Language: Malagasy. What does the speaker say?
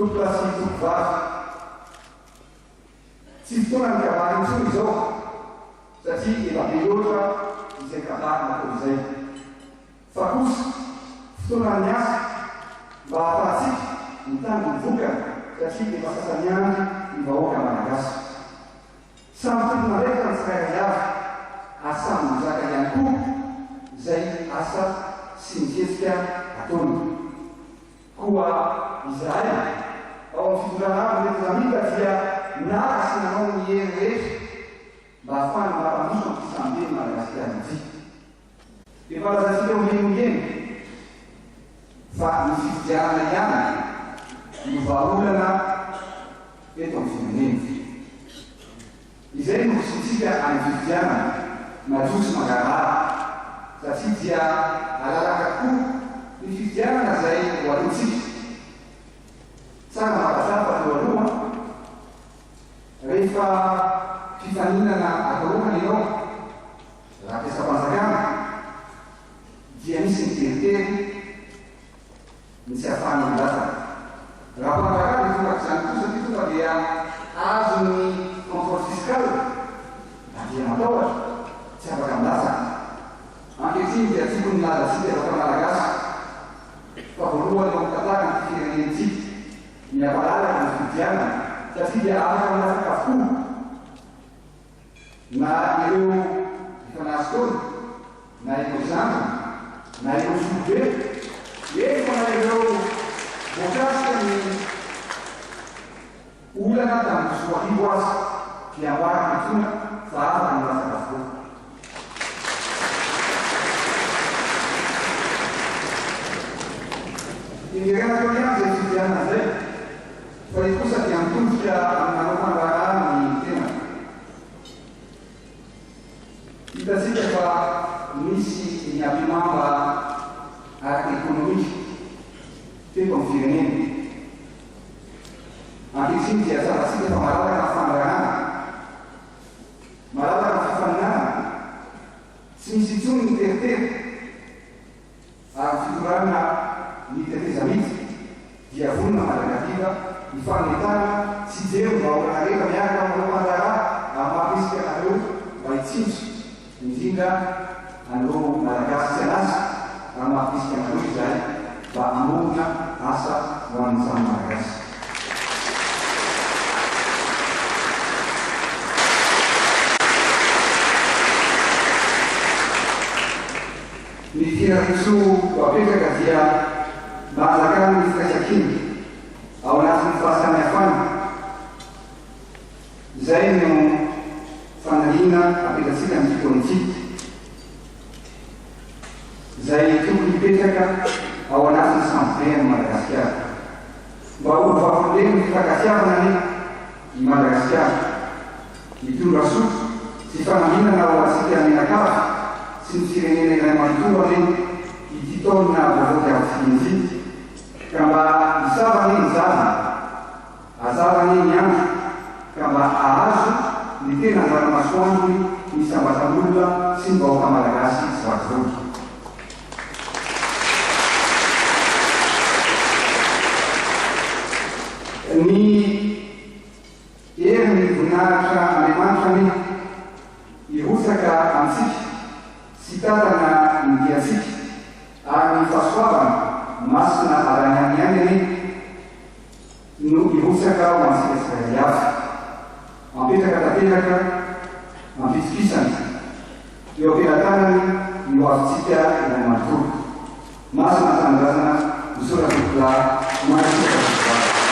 Tompokolahy sy tompokovavy, tsy fotoanan'ny kabary intsony izao satria efa be loatra izay kabary natao izay. Fa kosa, fotoanan'ny asa mba hahafahantsika mitandro ny vokany satria efa sasa-miandry ny vahoaka Malagasy. Samy tompon'andraikitra ny tsirairay avy ary samy mizaka ihany koa izay asa sy ny fihetsika ataony. Koa izahay ao amin'ny fitondrana avo tetezamita dia naka sy nanao ny hery rehetra mba hahafahana mampandroso an'ity sahamben'i Madagasikara ity. Efa lazaintsika ombieny ombieny fa ny fifidianana ihany no vahaolana eto amin'ny firenena. Izay no rosointsika any amin'ny fifidianana, madio sy mangarahara, satria dia halalaka tokoa ny fifidianana izay ho ataontsika. Tsara mampahatsiahy fa teo aloha, rehefa mpifaninana atahorana ianao, Raha mpiasam-panjakana dia misy ny teritery ny tsy ahafahana milatsaka. Raha mpandraharaha dia vokatr'izany koa satria tonga dia azon'ny contrôle fiscal na dia matahotra tsy afaka milatsaka. Ankehitriny dia tokony milaza antsika vahoaka Malagasy fa voalohany eo amin'ny tantaran'ity firenena ity ny hampalalaka ny fifidianana satria dia afaka milatsaka avokoa Na ireo efa nahazo taona, na ireo zandriny, na ireo zokibe, eny fa na ireo voakasika ny olana tamin'ny 2002 aza dia ambarako etoana fa afaka milatsaka avokoa. Hiverenako eo ihany izay fifidianana izay. Fa io kosa dia mitodika amin'ny manao fandraharahana ny tenako. Hitantsika fa nisy ny ampihimamba ara-ekonomika teto amin'ny firenena. Ankehitriny dia tsapantsika fa malalaka ny fandraharahana, malalaka ny fifaninanana, tsy misy intsony ny teritery. Ary ny fitondrana ny tetezamita dia vonona mandrakariva hifanome tanana sy hijery ny vahaolana rehetra miaraka aminareo mpandraharaha ary mampirisika anareo mba hitsinjo indrindra an'ireo Malagasy tsy an'asa ary mampirisika anareo izahay mba hamorona asa ho an'ny samy Malagasy. Ny firariantsoa ho apetraka dia mba hanjakana ny firaisankina ao anatin'ny fahasamihafana. Izay no faniriana apetratsika amin'ity taona ity, izay tokony hipetraka ao anatin'ny sambobe an'i Madagasikara. Mba ho vavolombelon'ny fifankatiavana anie i Madagasikara. Hitondra soa sy fanambinana ho antsika mianakavy sy ny firenena iray manontolo anie ity taona vaovao diavintsika ity, ka mba hisava anie ny zavona, hazava anie ny andro, ka mba hahazo ny tena anjara masoandrony ny isam-batan'olona sy ny vahoaka malagasy tsy vaky volo. Ny. Hery ny voninahitra Andriamanitra anie hirotsaka amintsika sy hitantana ny diantsika ary ny fahasoavana masina avy any aminy ihany anie no hirotsaka ho antsika tsirairay avy. Ampetraka tanteraka am-pitokisana eo am-pelatanany ny ho avintsika iray manontolo. Masina ny tanindrazana, misaotra tompokolahy, mankasitraka tompkovavy.